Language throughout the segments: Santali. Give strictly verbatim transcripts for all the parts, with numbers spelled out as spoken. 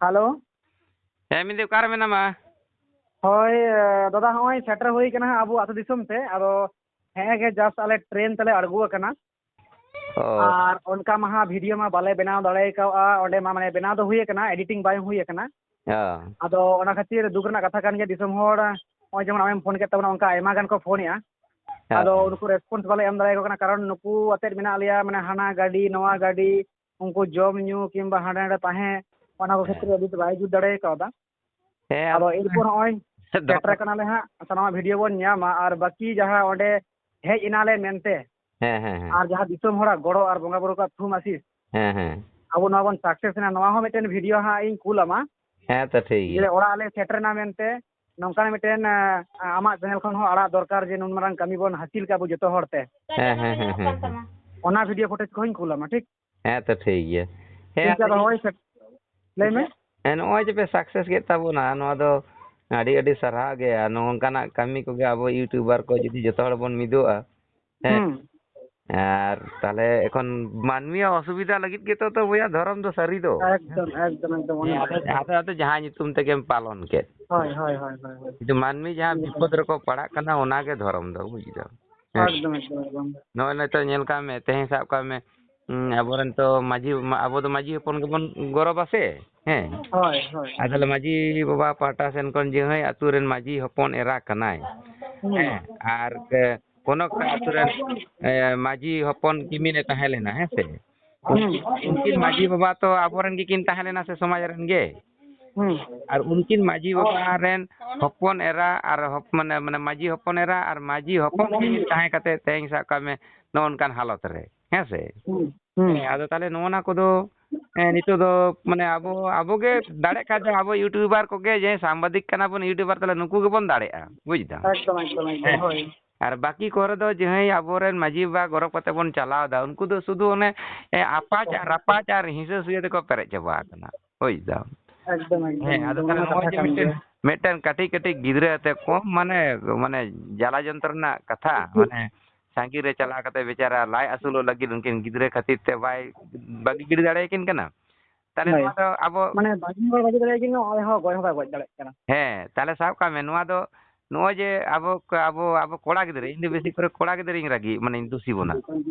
ᱦᱮᱞᱳ᱾ ᱦᱮᱸ, ᱢᱮᱱᱫᱟᱹᱧ ᱚᱠᱟᱨᱮ ᱢᱮᱱᱟᱢᱟ? ᱦᱳᱭ, ᱫᱟᱫᱟ, ᱦᱚᱸᱜᱼᱚᱭ ᱥᱮᱴᱮᱨ ᱦᱩᱭ ᱠᱟᱱᱟ ᱦᱟᱸᱜ ᱟᱵᱚ ᱟᱹᱛᱩ ᱫᱤᱥᱚᱢ ᱛᱮ᱾ ᱟᱫᱚ ᱦᱮᱸ ᱜᱮ just ᱟᱞᱮ ᱴᱨᱮᱱ ᱛᱮᱞᱮ ᱟᱬᱜᱚ ᱟᱠᱟᱱᱟ᱾ ᱚ᱾ ᱟᱨ ᱚᱱᱠᱟ ᱢᱟ ᱦᱟᱸᱜ ᱵᱷᱤᱰᱤᱭᱳ ᱢᱟ ᱵᱟᱞᱮ ᱵᱮᱱᱟᱣ ᱫᱟᱲᱮ ᱠᱟᱣᱜᱼᱟ, ᱚᱸᱰᱮ ᱢᱟ ᱢᱟᱱᱮ ᱵᱮᱱᱟᱣ ᱫᱚ ᱦᱩᱭ ᱟᱠᱟᱱᱟ, ᱮᱰᱤᱴᱤᱝ ᱵᱟᱭ ᱦᱩᱭ ᱟᱠᱟᱱᱟ᱾ ᱚ᱾ ᱟᱫᱚ ᱚᱱᱟ ᱠᱷᱟᱹᱛᱤᱨ ᱫᱩᱠ ᱨᱮᱱᱟᱜ ᱠᱟᱛᱷᱟ ᱠᱟᱱ ᱜᱮᱭᱟ, ᱫᱤᱥᱚᱢ ᱦᱚᱲ, ᱱᱚᱜᱼᱚᱭ ᱡᱮᱢᱚᱱ ᱟᱢᱮᱢ ᱯᱷᱳᱱ ᱠᱮᱫ ᱛᱟᱵᱚᱱᱟ, ᱚᱱᱠᱟ ᱟᱭᱢᱟ ᱜᱟᱱ ᱠᱚ ᱯᱷᱳᱱᱮᱜᱼᱟ᱾ ᱦᱮᱸ, ᱟᱫᱚ ᱦᱮᱸ᱾ ᱩᱱᱠᱩ ᱨᱮᱥᱯᱚᱱᱥ ᱵᱟᱞᱮ ᱮᱢ ᱫᱟᱲᱮᱭᱟᱠᱚ ᱠᱟᱱᱟ, ᱠᱟᱨᱚᱱ ᱱᱩᱠᱩ ᱟᱛᱮᱫ ᱢᱮᱱᱟᱜ ᱞᱮᱭᱟ, ᱢᱟᱱᱮ ᱦᱟᱱᱟ ᱜᱟᱹᱰᱤ, ᱱᱚᱣᱟ ᱜᱟᱹᱰᱤ, ᱩᱱᱠᱩ ᱡᱚᱢ ᱧᱩ ᱠᱤᱝᱵᱟ ᱦᱟᱸᱰᱮ ᱱᱟᱰᱮ ᱛᱟᱦᱮᱸ, ᱚᱱᱟ ᱠᱚ ᱦᱮᱸ᱾ ᱠᱷᱮᱛᱨᱮ ᱟᱹᱰᱤ ᱵᱟᱭ ᱡᱩᱛ ᱫᱟᱲᱮ ᱠᱟᱣᱫᱟ᱾ ᱦᱮᱸ, ᱟᱫᱚ ᱟᱫᱚ ᱮᱨᱯᱚᱨ ᱱᱚᱜᱼᱚᱭ ᱫᱚ ᱥᱮᱴᱮᱨ ᱠᱟᱱᱟᱞᱮ ᱦᱟᱸᱜ, ᱥᱟᱱᱟᱢᱟᱜ ᱵᱷᱤᱰᱤᱭᱳ ᱵᱚᱱ ᱧᱟᱢᱟ, ᱟᱨ ᱵᱟᱹᱠᱤ ᱡᱟᱦᱟᱸ ᱚᱸᱰᱮ ᱦᱮᱡ ᱮᱱᱟᱞᱮ ᱢᱮᱱᱛᱮ, ᱦᱮᱸ, ᱦᱮᱸ, ᱦᱮᱸ᱾ ᱟᱨ ᱡᱟᱦᱟᱸ ᱫᱤᱥᱚᱢ ᱦᱚᱲᱟᱜ ᱜᱚᱲᱚ ᱟᱨ ᱵᱚᱸᱜᱟ ᱵᱩᱨᱩ ᱠᱚᱣᱟᱜ ᱛᱷᱩᱢ ᱟᱥᱤᱥ, ᱦᱮᱸ, ᱦᱮᱸ᱾ ᱟᱵᱚ ᱱᱚᱣᱟ ᱵᱚᱱ ᱥᱟᱠᱥᱮᱥ ᱮᱱᱟ, ᱱᱚᱣᱟ ᱦᱚᱸ ᱢᱤᱫᱴᱮᱱ ᱵᱷᱤᱰᱤᱭᱳ ᱦᱟᱸᱜ ᱤᱧ ᱠᱩᱞ ᱟᱢᱟ᱾ ᱦᱮᱸ, ᱛᱚ ᱴᱷᱤᱠ ᱡᱮ ᱜᱮᱭᱟ᱾ ᱚᱲᱟᱜ ᱞᱮ ᱥᱮᱴᱮᱨ ᱮᱱᱟ ᱢᱮᱱᱛᱮ, ᱱᱚᱝᱠᱟᱱ ᱢᱤᱫᱴᱮᱱ, ᱟ, ᱟᱢᱟᱜ ᱪᱮᱱᱮᱞ ᱠᱷᱚᱱ ᱦᱚᱸ ᱟᱲᱟᱜ ᱫᱚᱨᱠᱟᱨ ᱡᱮ ᱱᱩᱱ ᱢᱟᱨᱟᱝ ᱠᱟᱹᱢᱤ ᱵᱚᱱ ᱦᱟᱹᱥᱤᱞ ᱠᱟᱜ ᱟᱵᱚ ᱡᱚᱛᱚ ᱦᱚᱲ ᱛᱮ᱾ ᱦᱮᱸ, ᱦᱮᱸ, ᱦᱮᱸ, ᱦᱮᱸ, ᱦᱮᱸ᱾ ᱚᱱᱟ ᱵᱷᱤᱰᱤᱭᱳ ᱯᱷᱩᱴᱮᱡᱽ ᱠᱚᱦᱚᱸᱧ ᱠᱩᱞ ᱟᱢᱟ, ᱴᱷᱤᱠ? ᱦᱮᱸ, ᱛᱚ ᱴᱷᱤᱠ ᱜᱮᱭᱟ᱾ ᱦᱮᱸ, ᱴᱷᱤᱠ ᱜᱮᱭᱟ, ᱟᱫᱚ ᱟᱫᱚ ᱦᱳᱭ, ᱥᱮ-, ᱞᱟᱹᱭ ᱢᱮ᱾ ᱦᱮᱸ, ᱱᱚᱜᱼᱚᱭ ᱡᱮ ᱯᱮ ᱥᱟᱠᱥᱮᱥ ᱠᱮᱫ ᱛᱟᱵᱚᱱᱟ, ᱱᱚᱣᱟ ᱫᱚ ᱟᱹᱰᱤ, ᱟᱹᱰᱤ ᱥᱟᱨᱦᱟᱣ ᱜᱮ᱾ ᱟᱨ ᱱᱚᱝᱠᱟᱱᱟᱜ ᱠᱟᱹᱢᱤ ᱠᱚᱜᱮ ᱟᱵᱚ ᱤᱭᱩᱴᱩᱵᱟᱨ ᱠᱚ ᱡᱩᱫᱤ ᱡᱚᱛᱚ ᱦᱚᱲ ᱵᱚᱱ ᱢᱤᱫᱚᱜᱼᱟ, ᱦᱮᱸ᱾ ᱦᱩᱸ᱾ ᱟᱨ ᱛᱟᱦᱞᱮ ᱮᱠᱷᱚᱱ ᱢᱟᱹᱱᱢᱤᱭᱟᱜ ᱚᱥᱩᱵᱤᱫᱷᱟ ᱞᱟᱹᱜᱤᱫ ᱜᱮᱛᱚ, ᱛᱚ ᱵᱚᱭᱦᱟ, ᱫᱷᱚᱨᱚᱢ ᱫᱚ ᱥᱟᱹᱨᱤ ᱫᱚ᱾ ᱮᱠᱫᱚᱢ, ᱮᱠᱫᱚᱢ, ᱮᱠᱫᱚᱢ, ᱚᱱᱟ ᱦᱮᱸ, ᱟᱫᱚ, ᱟᱫᱚ ᱡᱟᱦᱟᱸ ᱧᱩᱛᱩᱢ ᱛᱮᱜᱮᱢ ᱯᱟᱞᱚᱱ ᱠᱮᱫ᱾ ᱦᱳᱭ, ᱦᱳᱭ, ᱦᱳᱭ, ᱦᱳᱭ, ᱦᱳᱭ᱾ ᱠᱤᱱᱛᱩ ᱢᱟᱹᱱᱢᱤ ᱡᱟᱦᱟᱸ ᱦᱩᱸ᱾ ᱵᱤᱯᱚᱫ ᱨᱮᱠᱚ ᱯᱟᱲᱟᱜ ᱠᱟᱱᱟ, ᱚᱱᱟᱜᱮ ᱫᱷᱚᱨᱚᱢ ᱫᱚ, ᱵᱩᱡ ᱫᱟᱢ᱾ ᱦᱮᱸ᱾ ᱮᱠᱫᱚᱢ, ᱮᱠᱫᱚᱢ, ᱮᱠᱫᱚᱢ᱾ ᱱᱚᱜᱼᱚᱭ ᱱᱤᱛᱚᱜ ᱧᱮᱞ ᱠᱟᱜ ᱢᱮ, ᱛᱮᱦᱮᱧ ᱥᱟᱵ ᱠᱟᱜ ᱢᱮ, ᱩᱸ, ᱟᱵᱚᱨᱮᱱ ᱛᱚ ᱢᱟᱹᱡᱷᱤ, ᱢᱟ-, ᱟᱵᱚ ᱫᱚ ᱢᱟᱹᱡᱷᱤ ᱦᱚᱯᱚᱱ ᱜᱮᱵᱚᱱ ᱜᱚᱨᱚᱵᱟ ᱥᱮ, ᱦᱮᱸ᱾ ᱦᱳᱭ, ᱦᱳᱭ᱾ ᱟᱨ ᱛᱟᱦᱞᱮ ᱢᱟᱹᱡᱷᱤ ᱵᱟᱵᱟ ᱯᱟᱦᱴᱟ ᱥᱮᱱ ᱠᱷᱚᱱ ᱡᱟᱦᱟᱸᱭ ᱟᱹᱛᱩ ᱨᱮᱱ ᱢᱟᱹᱡᱷᱤ ᱦᱚᱯᱚᱱ ᱮᱨᱟ ᱠᱟᱱᱟᱭ, ᱦᱩᱸ᱾ ᱦᱮᱸ, ᱟᱨ ᱠᱮ-, ᱠᱚᱱᱚᱠ ᱟᱹᱛᱩ ᱨᱮᱱ, ᱮ, ᱢᱟᱹᱡᱷᱤ ᱦᱚᱯᱚᱱ ᱠᱤᱢᱤᱱ ᱮ ᱛᱟᱦᱮᱸ ᱞᱮᱱᱟ, ᱦᱮᱸ ᱥᱮ? ᱦᱩᱸ᱾ ᱩᱱᱠᱤᱱ ᱢᱟᱹᱡᱷᱤ ᱵᱟᱵᱟ ᱛᱚ ᱟᱵᱚᱨᱮᱱ ᱜᱮᱠᱤᱱ ᱛᱟᱦᱮᱸ ᱞᱮᱱᱟ ᱥᱮ, ᱥᱚᱢᱟᱡᱽ ᱨᱮᱱ ᱜᱮ? ᱦᱩᱸ᱾ ᱟᱨ ᱩᱱᱠᱤᱱ ᱢᱟᱹᱡᱷᱤ ᱵᱟᱵᱟ ᱨᱮᱱ ᱦᱚᱯᱚᱱ ᱮᱨᱟ ᱟᱨ ᱦᱚᱯ-, ᱢᱟᱱᱮ, ᱢᱟᱱᱮ, ᱢᱟᱹᱡᱷᱤ ᱦᱚᱯᱚᱱ ᱮᱨᱟ ᱟᱨ ᱢᱟᱹᱡᱷᱤ ᱦᱚᱯᱚᱱ ᱠᱤᱱ ᱛᱟᱦᱮᱸ ᱠᱟᱛᱮ, ᱛᱮᱦᱮᱧ ᱥᱟᱵ ᱠᱟᱜ ᱢᱮ, ᱱᱚᱜᱼᱚ ᱱᱚᱝᱠᱟᱱ ᱦᱟᱞᱚᱛ ᱨᱮ, ᱦᱮᱸ ᱥᱮ? ᱦᱩᱸ, ᱦᱩᱸ᱾ ᱦᱮᱸ, ᱟᱫᱚ ᱛᱟᱦᱞᱮ ᱱᱚᱜᱼᱚ ᱱᱟ ᱠᱚᱫᱚ, ᱦᱮᱸ, ᱱᱤᱛᱚᱜ ᱫᱚ, ᱢᱟᱱᱮ, ᱟᱵᱚ, ᱟᱵᱚ ᱜᱮ ᱫᱟᱲᱮᱜ ᱠᱷᱟᱡ ᱫᱚ ᱟᱵᱚ ᱤᱭᱩᱴᱩᱵᱟᱨ ᱠᱚᱜᱮ, ᱡᱮ ᱥᱟᱢᱵᱟᱫᱤᱠ ᱠᱟᱱᱟ ᱵᱚᱱ, ᱤᱭᱩᱴᱩᱵᱟᱨ, ᱛᱟᱦᱞᱮ ᱱᱩᱠᱩ ᱜᱮᱵᱚᱱ ᱫᱟᱲᱮᱜᱼᱟ, ᱵᱩᱡ ᱫᱟᱢ? ᱮᱠᱫᱚᱢ, ᱮᱠᱫᱚᱢ, ᱮᱠᱫᱚᱢ, ᱦᱮᱸ᱾ ᱦᱳᱭ᱾ ᱟᱨ ᱵᱟᱹᱠᱤ ᱠᱚᱨᱮ ᱫᱚ ᱡᱟᱦᱟᱸᱭ ᱟᱵᱚᱨᱮᱱ ᱢᱟᱹᱡᱷᱤ ᱵᱟᱵᱟ ᱜᱚᱨᱚᱵ ᱠᱟᱛᱮ ᱵᱚᱱ ᱪᱟᱞᱟᱣ ᱮᱫᱟ, ᱩᱱᱠᱩ ᱫᱚ ᱥᱩᱫᱷᱩ ᱚᱱᱮ, ᱮ, ᱟᱯᱟᱪ ᱟᱨ ᱨᱟᱯᱟᱪ ᱟᱨ ᱦᱤᱸᱥᱟᱹ ᱥᱩᱭᱟᱹ ᱛᱮᱠᱚ ᱯᱮᱨᱮᱡ ᱪᱟᱵᱟ ᱟᱠᱟᱱᱟ᱾ ᱵᱩᱡ ᱫᱟᱢ? ᱮᱠᱫᱚᱢ, ᱮᱠᱫᱚᱢ, ᱦᱮᱸ, ᱟᱫᱚ ᱮᱠᱫᱚᱢ, ᱛᱟᱦᱞᱮ ᱚᱱᱟ ᱱᱚᱜᱼᱚᱭ ᱠᱟᱛᱷᱟ ᱡᱮ ᱠᱟᱱ ᱢᱤᱫᱴᱮᱱ, ᱜᱮᱭᱟ᱾ ᱢᱤᱫᱴᱮᱱ ᱠᱟᱹᱴᱤᱡ ᱠᱟᱹᱴᱤᱡ ᱜᱤᱫᱽᱨᱟᱹ ᱟᱛᱮ ᱠᱚᱢ, ᱢᱟᱱᱮ, ᱢᱟᱱᱮ, ᱡᱟᱞᱟ ᱡᱚᱱᱛᱨᱚ ᱨᱮᱱᱟᱜ ᱠᱟᱛᱷᱟ, ᱢᱟᱱᱮ, ᱥᱟᱺᱜᱤᱧ ᱨᱮ ᱪᱟᱞᱟᱣ ᱠᱟᱛᱮ ᱵᱮᱪᱟᱨᱟ ᱞᱟᱡ ᱟᱹᱥᱩᱞᱚᱜ ᱞᱟᱹᱜᱤᱫ ᱩᱱᱠᱤᱱ ᱜᱤᱫᱽᱨᱟᱹ ᱠᱷᱟᱹᱛᱤᱨ ᱛᱮ ᱵᱟᱭ ᱵᱟᱹᱜᱤ ᱜᱤᱰᱤ ᱫᱟᱲᱮᱭᱟᱠᱤᱱ ᱠᱟᱱᱟ᱾ ᱛᱟᱦᱞᱮ ᱦᱳᱭ᱾ ᱱᱚᱣᱟ ᱫᱚ ᱟᱵᱚ ᱢᱟᱱᱮ ᱵᱟᱹᱜᱤ ᱦᱚᱸ ᱵᱟᱭ ᱵᱟᱹᱜᱤ ᱫᱟᱲᱮᱭᱟᱜ ᱠᱤᱱᱟ, ᱚᱸᱰᱮ ᱦᱚᱸ ᱜᱚᱡ ᱦᱚᱸ ᱵᱟᱭ ᱜᱚᱡ ᱫᱟᱲᱮᱭᱟᱜ ᱠᱟᱱᱟ᱾ ᱦᱮᱸ, ᱛᱟᱦᱞᱮ ᱥᱟᱵ ᱠᱟᱜ ᱢᱮ, ᱱᱚᱣᱟ ᱫᱚ ᱱᱚᱜᱼᱚᱭ ᱡᱮ ᱟᱵᱚ, ᱟᱵᱚ, ᱟᱵᱚ ᱠᱚᱲᱟ ᱜᱤᱫᱽᱨᱟᱹ, ᱤᱧ ᱫᱚ ᱵᱮᱥᱤ ᱠᱚᱨᱮ ᱠᱚᱲᱟ ᱜᱤᱫᱽᱨᱟᱹᱧ ᱨᱟᱹᱜᱤ, ᱢᱟᱱᱮᱧ ᱫᱩᱥᱤ ᱵᱚᱱᱟ᱾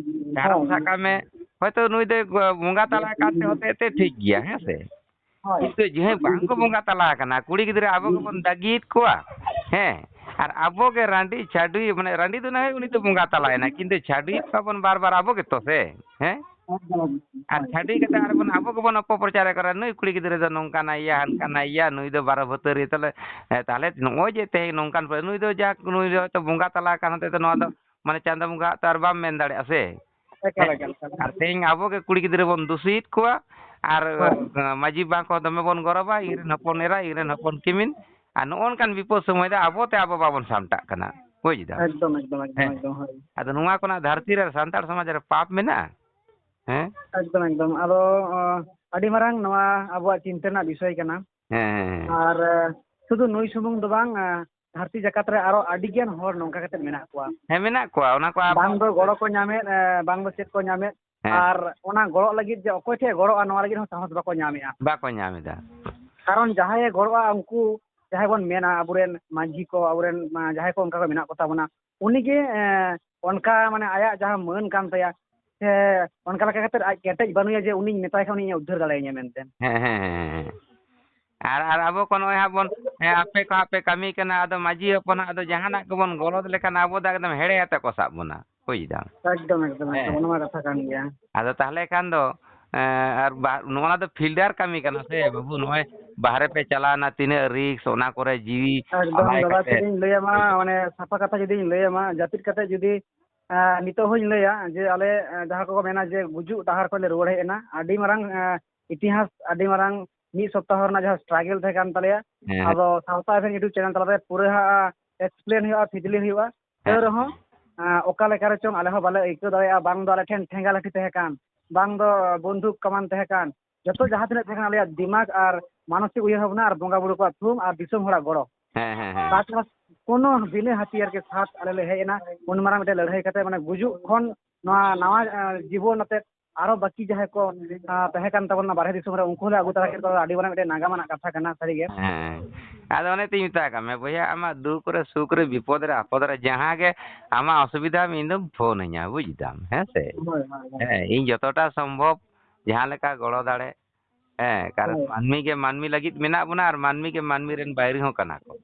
ᱠᱟᱨᱚᱱ ᱦᱳᱭ᱾ ᱥᱟᱵ ᱠᱟᱜ ᱢᱮ, ᱦᱚᱭᱛᱳ ᱱᱩᱭ ᱫᱚᱭ ᱜᱚ-, ᱵᱚᱸᱜᱟ ᱛᱟᱞᱟ ᱟᱠᱟᱱ ᱛᱮ ᱦᱚᱛᱮᱡ ᱛᱮ ᱴᱷᱤᱠ ᱜᱮᱭᱟ, ᱦᱮᱸ ᱥᱮ? ᱦᱳᱭ᱾ ᱠᱤᱱᱛᱩ ᱡᱟᱦᱟᱸᱭ ᱵᱟᱝ ᱠᱚ ᱵᱚᱸᱜᱟ ᱛᱟᱞᱟ ᱟᱠᱟᱱᱟ, ᱠᱩᱲᱤ ᱜᱤᱫᱽᱨᱟᱹ ᱟᱵᱚ ᱜᱮᱵᱚᱱ ᱫᱟᱹᱜᱤᱭᱮᱫ ᱠᱚᱣᱟ, ᱦᱮᱸ, ᱟᱨ ᱟᱵᱚ ᱜᱮ ᱨᱟᱺᱰᱤ ᱪᱷᱟᱹᱰᱩᱭ, ᱢᱟᱱᱮ ᱨᱟᱺᱰᱤ ᱫᱚ ᱱᱟᱦᱚᱭ ᱩᱱᱤ ᱫᱚ ᱵᱚᱸᱜᱟ ᱛᱟᱞᱟᱭᱮᱱᱟ, ᱠᱤᱱᱛᱩ ᱪᱷᱟᱹᱰᱩᱭᱮᱫ ᱠᱚᱣᱟ ᱵᱚᱱ ᱵᱟᱨ ᱵᱟᱨ ᱟᱵᱚ ᱜᱮᱛᱚ ᱥᱮ, ᱦᱮᱸ? ᱮᱠᱫᱚᱢ, ᱮᱠᱫᱚᱢ᱾ ᱟᱨ ᱦᱳᱭ᱾ ᱪᱷᱟᱹᱰᱩᱭ ᱠᱟᱛᱮ ᱟᱨ ᱵᱚᱱ, ᱟᱵᱚ ᱜᱮᱵᱚᱱ ᱚᱯᱚᱯᱨᱚᱪᱟᱨᱮ ᱠᱟᱱᱟ, ᱱᱩᱭ ᱠᱩᱲᱤ ᱜᱤᱫᱽᱨᱟᱹ ᱫᱚ ᱱᱚᱝᱠᱟᱱᱟᱭ ᱭᱟ, ᱦᱟᱱᱠᱟᱱᱟᱭ ᱭᱟ, ᱱᱩᱭ ᱫᱚ ᱵᱟᱨᱚ ᱵᱷᱟᱹᱛᱟᱹᱨᱤ, ᱛᱟᱦᱞᱮ, ᱦᱮᱸ, ᱛᱟᱦᱞᱮ ᱱᱚᱜᱼᱚᱭ ᱡᱮ ᱛᱮᱦᱮᱧ ᱱᱚᱝᱠᱟᱱ ᱯᱮ-, ᱱᱩᱭ ᱫᱚ ᱡᱟᱠ, ᱱᱩᱭ ᱫᱚ ᱦᱚᱭᱛᱳ ᱵᱚᱸᱜᱟ ᱛᱟᱞᱟ ᱟᱠᱟᱱ ᱦᱚᱛᱮᱡ ᱛᱮ ᱱᱚᱣᱟ ᱫᱚ ᱢᱟᱱᱮ ᱪᱟᱸᱫᱚ ᱵᱚᱸᱜᱟ ᱛᱚ ᱟᱨ ᱵᱟᱢ ᱢᱮᱱ ᱫᱟᱲᱮᱭᱟᱜᱼᱟ ᱥᱮ᱾ ᱮᱠᱟᱞ, ᱦᱮᱸ? ᱮᱠᱟᱞ, ᱮᱠᱟᱞ᱾ ᱟᱨ ᱛᱮᱦᱮᱧ ᱟᱵᱚ ᱜᱮ ᱠᱩᱲᱤ ᱜᱤᱫᱽᱨᱟᱹ ᱵᱚᱱ ᱫᱩᱥᱤᱭᱮᱫ ᱠᱚᱣᱟ, ᱟᱨ, ᱦᱳᱭ᱾ ᱟᱸ, ᱢᱟᱹᱡᱷᱤ ᱵᱟᱵᱟ ᱠᱚ ᱫᱚᱢᱮ ᱵᱚᱱ ᱜᱚᱨᱚᱵᱟ, "ᱤᱧ ᱨᱮᱱ ᱦᱚᱯᱚᱱ ᱮᱨᱟ, ᱤᱧ ᱨᱮᱱ ᱦᱚᱯᱚᱱ ᱠᱤᱢᱤᱱ", ᱟᱨ ᱱᱚᱜᱼᱚ ᱱᱚᱝᱠᱟᱱ ᱵᱤᱯᱚᱫ ᱥᱚᱢᱚᱭ ᱫᱚ ᱟᱵᱚ ᱛᱮ ᱟᱵᱚ ᱵᱟᱵᱚᱱ ᱥᱟᱢᱴᱟᱜ ᱠᱟᱱᱟ, ᱵᱩᱡᱽ ᱫᱟᱢ? ᱮᱠᱫᱚᱢ, ᱮᱠᱫᱚᱢ, ᱮᱠᱫᱚᱢ, ᱦᱮᱸ᱾ ᱮᱠᱫᱚᱢ, ᱦᱳᱭ᱾ ᱟᱫᱚ ᱱᱚᱣᱟ ᱠᱚᱱᱟᱜ ᱫᱷᱟᱹᱨᱛᱤ ᱨᱮ, ᱥᱟᱱᱛᱟᱲ ᱥᱚᱢᱟᱡᱽ ᱨᱮ ᱯᱟᱯ ᱢᱮᱱᱟᱜᱼᱟ? ᱦᱮᱸ? ᱮᱠᱫᱚᱢ, ᱮᱠᱫᱚᱢ᱾ ᱟᱫᱚ, ᱚᱸ, ᱟᱹᱰᱤ ᱢᱟᱨᱟᱝ ᱱᱚᱣᱟ ᱟᱵᱚᱣᱟᱜ ᱪᱤᱱᱛᱟᱹ ᱨᱮᱱᱟᱜ ᱵᱤᱥᱚᱭ ᱠᱟᱱᱟ᱾ ᱦᱮᱸ, ᱦᱮᱸ, ᱦᱮᱸ᱾ ᱟᱨ, ᱮ, ᱥᱩᱫᱷᱩ ᱱᱩᱭ ᱥᱩᱢᱩᱝ ᱫᱚ ᱵᱟᱝ, ᱮ, ᱫᱷᱟᱹᱨᱛᱤ ᱡᱟᱠᱟᱛ ᱨᱮ ᱟᱨᱚ ᱟᱹᱰᱤ ᱜᱟᱱ ᱦᱚᱲ ᱱᱚᱝᱠᱟ ᱠᱟᱛᱮ ᱢᱮᱱᱟᱜ ᱠᱚᱣᱟ᱾ ᱦᱮᱸ, ᱢᱮᱱᱟᱜ ᱠᱚᱣᱟ᱾ ᱚᱱᱟ ᱠᱚ ᱟᱵᱚ ᱵᱟᱝ ᱫᱚ ᱜᱚᱲᱚ ᱠᱚ ᱧᱟᱢᱮᱫ, ᱮ, ᱵᱟᱝ ᱫᱚ ᱪᱮᱫ ᱠᱚ ᱧᱟᱢᱮᱫ, ᱦᱮᱸ᱾ ᱟᱨ ᱚᱱᱟ ᱜᱚᱲᱚᱜ ᱞᱟᱹᱜᱤᱫ ᱡᱮ ᱚᱠᱚᱭ ᱴᱷᱮᱱ ᱜᱚᱲᱚᱜᱼᱟ, ᱱᱚᱣᱟ ᱞᱟᱹᱜᱤᱫ ᱦᱚᱸ ᱥᱟᱦᱚᱥ ᱵᱟᱠᱚ ᱧᱟᱢᱮᱫᱼᱟ᱾ ᱵᱟᱠᱚ ᱧᱟᱢ ᱮᱫᱟ᱾ ᱠᱟᱨᱚᱱ ᱡᱟᱦᱟᱸᱭᱮ ᱜᱚᱲᱚᱜᱼᱟ, ᱩᱱᱠᱩ ᱡᱟᱦᱟᱸᱭ ᱵᱚᱱ ᱢᱮᱱᱟ, ᱟᱵᱚᱨᱮᱱ ᱢᱟᱹᱡᱷᱤ ᱠᱚ, ᱟᱵᱚᱨᱮᱱ, ᱢᱟ, ᱡᱟᱦᱟᱸᱭ ᱠᱚ ᱚᱱᱠᱟ ᱠᱚ ᱢᱮᱱᱟᱜ ᱠᱚ ᱛᱟᱵᱚᱱᱟ, ᱩᱱᱤᱜᱮ, ᱮ, ᱚᱱᱠᱟ ᱢᱟᱱᱮ ᱟᱭᱟᱜ ᱡᱟᱦᱟᱸ ᱢᱟᱹᱱ ᱠᱟᱱ ᱛᱟᱭᱟ, ᱥᱮ ᱚᱱᱠᱟ ᱞᱮᱠᱟ ᱠᱟᱛᱮ ᱟᱡ ᱠᱮᱴᱮᱡ ᱵᱟᱹᱱᱩᱭᱟ ᱡᱮ ᱩᱱᱤᱧ ᱢᱮᱛᱟᱭ ᱠᱷᱟᱱ ᱩᱱᱤ ᱤᱧᱮ ᱩᱫᱽᱫᱷᱟᱹᱨ ᱫᱟᱲᱮᱭᱟᱹᱧᱟ ᱢᱮᱱᱛᱮ᱾ ᱦᱮᱸ, ᱦᱮᱸ, ᱦᱮᱸ, ᱦᱮᱸ᱾ ᱟᱨ, ᱟᱨ ᱟᱵᱚ ᱠᱚ ᱱᱚᱜᱼᱚᱭ ᱦᱟᱸᱜ ᱵᱚᱱ, ᱦᱮᱸ, ᱟᱯᱮ ᱠᱚ ᱦᱟᱸᱜ ᱯᱮ ᱠᱟᱹᱢᱤ ᱠᱟᱱᱟ, ᱟᱫᱚ ᱢᱟᱹᱡᱷᱤ ᱦᱚᱯᱚᱱ ᱦᱟᱸᱜ ᱟᱫᱚ ᱡᱟᱦᱟᱱᱟᱜ ᱜᱮᱵᱚᱱ ᱜᱚᱞᱚᱛ ᱞᱮᱠᱷᱟᱱ ᱟᱵᱚ ᱫᱚ ᱮᱠᱫᱚᱢ ᱦᱮᱲᱮ ᱟᱛᱮ ᱠᱚ ᱥᱟᱵ ᱵᱚᱱᱟ, ᱵᱩᱡᱽ ᱫᱟᱢ? ᱮᱠᱫᱚᱢ, ᱮᱠᱫᱚᱢ, ᱮᱠᱫᱚᱢ, ᱦᱮᱸ᱾ ᱚᱱᱟ ᱢᱟ ᱠᱟᱛᱷᱟ ᱠᱟᱱ ᱜᱮᱭᱟ᱾ ᱟᱫᱚ ᱛᱟᱦᱚᱞᱮ ᱠᱷᱟᱱ ᱫᱚ, ᱮᱸ, ᱟᱨ ᱵᱟ-, ᱱᱚᱣᱟ ᱫᱚ ᱯᱷᱤᱞᱰᱟᱨ ᱠᱟᱹᱢᱤ ᱠᱟᱱᱟ ᱥᱮ ᱵᱟᱹᱵᱩ, ᱱᱚᱜᱼᱚᱭ ᱵᱟᱦᱨᱮ ᱯᱮ ᱪᱟᱞᱟᱣᱱᱟ, ᱛᱤᱱᱟᱹᱜ ᱨᱤᱠᱥ, ᱚᱱᱟ ᱠᱚᱨᱮ ᱡᱤᱣᱤ ᱮᱠᱫᱚᱢ ᱟᱞᱟᱭ ᱫᱟᱫᱟ, ᱠᱟᱛᱮ᱾ ᱪᱮᱫ ᱤᱧ ᱞᱟᱹᱭᱟᱢᱟ, ᱢᱟᱱᱮ ᱥᱟᱯᱷᱟ ᱠᱟᱛᱷᱟ ᱡᱩᱫᱤᱧ ᱞᱟᱹᱭᱟᱢᱟ, ᱡᱟᱹᱯᱤᱫ ᱠᱟᱛᱮ ᱡᱩᱫᱤ, ᱮᱸ, ᱱᱤᱛᱚᱜ ᱦᱚᱸᱧ ᱞᱟᱹᱭᱟ ᱡᱮ ᱟᱞᱮ, ᱮᱸ, ᱡᱟᱦᱟᱸ ᱠᱚᱠᱚ ᱢᱮᱱᱟ ᱡᱮ ᱜᱩᱡᱩᱜ ᱰᱟᱦᱟᱨ ᱠᱷᱚᱱ ᱞᱮ ᱨᱩᱣᱟᱹᱲ ᱦᱮᱡ ᱮᱱᱟ, ᱟᱹᱰᱤ ᱢᱟᱨᱟᱝ, ᱮᱸ, ᱤᱛᱤᱦᱟᱥ, ᱟᱹᱰᱤ ᱢᱟᱨᱟᱝ ᱢᱤᱫ ᱥᱚᱯᱛᱟᱦᱚ ᱨᱮᱱᱟᱜ ᱡᱟᱦᱟᱸ struggle ᱛᱟᱦᱮᱸ ᱠᱟᱱ ᱛᱟᱞᱮᱭᱟ, ᱦᱮᱸ᱾ ᱟᱫᱚ ᱥᱟᱶᱛᱟ ᱮᱵᱷᱮᱱ YouTube channel ᱛᱟᱞᱟᱛᱮ ᱯᱩᱨᱟᱹ ᱦᱟᱸᱜ explain ᱦᱩᱭᱩᱜᱼᱟ, ᱛᱟᱹᱣ ᱦᱮᱸ᱾ ᱨᱮᱦᱚᱸ, ᱮᱸ, ᱚᱠᱟ ᱞᱮᱠᱟ ᱨᱮᱪᱚᱝ ᱟᱞᱮ ᱦᱚᱸ ᱵᱟᱞᱮ ᱟᱹᱭᱠᱟᱹᱣ ᱫᱟᱲᱮᱭᱟᱜᱼᱟ, ᱵᱟᱝ ᱫᱚ ᱟᱞᱮ ᱴᱷᱮᱱ ᱴᱷᱮᱸᱜᱟ ᱞᱟᱹᱴᱷᱤ ᱛᱟᱦᱮᱸ ᱠᱟᱱ, ᱵᱟᱝ ᱫᱚ ᱵᱚᱱᱫᱷᱩᱠ ᱠᱟᱢᱟᱱ ᱛᱟᱦᱮᱸ ᱠᱟᱱ, ᱡᱚᱛᱚ ᱡᱟᱦᱟᱸ ᱛᱤᱱᱟᱹᱜ ᱛᱟᱦᱮᱸ ᱠᱟᱱᱟ ᱟᱞᱮᱭᱟᱜ ᱫᱤᱢᱟᱜᱽ ᱟᱨ ᱢᱟᱱᱚᱥᱤᱠ ᱩᱭᱦᱟᱹᱨ ᱵᱷᱟᱵᱽᱱᱟ ᱟᱨ ᱵᱚᱸᱜᱟ ᱵᱩᱨᱩ ᱠᱚᱣᱟᱜ ᱛᱷᱩᱢ ᱟᱨ ᱫᱤᱥᱚᱢ ᱦᱚᱲᱟᱜ ᱜᱚᱲᱚ᱾ ᱦᱮᱸ, ᱦᱮᱸ, ᱦᱮᱸ᱾ ᱛᱟᱪᱷᱟᱲᱟ ᱠᱳᱱᱳ ᱵᱤᱱᱟᱹ ᱦᱟᱛᱤᱭᱟᱨ ᱜᱮ ᱥᱟᱛ ᱟᱞᱮ ᱞᱮ ᱦᱮᱡ ᱮᱱᱟ, ᱩᱱ ᱢᱟᱨᱟᱝ ᱢᱤᱫᱴᱮᱱ ᱞᱟᱹᱲᱦᱟᱹᱭ ᱠᱟᱛᱮ, ᱢᱟᱱᱮ ᱜᱩᱡᱩᱜ ᱠᱷᱚᱱ ᱱᱚᱣᱟ ᱱᱟᱣᱟ, ᱮᱸ, ᱡᱤᱵᱚᱱ ᱟᱛᱮ ᱟᱨᱚ ᱵᱟᱹᱠᱤ ᱡᱟᱦᱟᱸᱭ ᱠᱚ, ᱟ, ᱛᱟᱦᱮᱸ ᱠᱟᱱ ᱛᱟᱵᱚᱱᱟ ᱵᱟᱨᱦᱮ ᱫᱤᱥᱚᱢ ᱨᱮ, ᱩᱱᱠᱩ ᱦᱚᱸᱞᱮ ᱟᱹᱜᱩ ᱛᱟᱨᱟ ᱠᱮᱫ ᱠᱚᱣᱟ᱾ ᱟᱹᱰᱤ ᱢᱟᱨᱟᱝ ᱢᱤᱫᱴᱮᱱ ᱱᱟᱜᱟᱢ ᱟᱱᱟᱜ ᱠᱟᱛᱷᱟ ᱠᱟᱱᱟ ᱥᱟᱹᱨᱤᱜᱮ᱾ ᱦᱮᱸ᱾ ᱟᱫᱚ ᱚᱱᱮ ᱛᱚᱧ ᱢᱮᱛᱟᱜ ᱠᱟᱜ ᱢᱮ ᱵᱚᱭᱦᱟ, ᱟᱢᱟᱜ ᱫᱩᱠ ᱨᱮ, ᱥᱩᱠ ᱨᱮ, ᱵᱤᱯᱚᱫ ᱨᱮ, ᱟᱯᱚᱫ ᱨᱮ, ᱡᱟᱦᱟᱸ ᱜᱮ ᱟᱢᱟᱜ ᱚᱥᱩᱵᱤᱫᱷᱟ, ᱤᱧ ᱫᱚᱢ ᱯᱷᱳᱱ ᱟᱹᱧᱟ, ᱵᱩᱡᱽ ᱫᱟᱢ, ᱦᱮᱸ ᱥᱮ? ᱦᱳᱭ, ᱦᱳᱭ, ᱦᱳᱭ᱾ ᱦᱮᱸ, ᱤᱧ ᱡᱚᱛᱚᱴᱟ ᱥᱚᱢᱵᱷᱚᱵ ᱡᱟᱦᱟᱸ ᱞᱮᱠᱟ ᱜᱚᱲᱚ ᱫᱟᱲᱮ, ᱦᱮᱸ, ᱠᱟᱨᱚᱱ ᱦᱳᱭ᱾ ᱢᱟᱹᱱᱢᱤ ᱜᱮ ᱢᱟᱹᱱᱢᱤ ᱞᱟᱹᱜᱤᱫ ᱢᱮᱱᱟᱜ ᱵᱚᱱᱟ ᱟᱨ ᱢᱟᱹᱱᱢᱤ ᱜᱮ ᱢᱟᱹᱱᱢᱤ ᱨᱮᱱ ᱵᱟᱹᱭᱨᱤ ᱦᱚᱸ ᱠᱟᱱᱟ ᱠᱚ᱾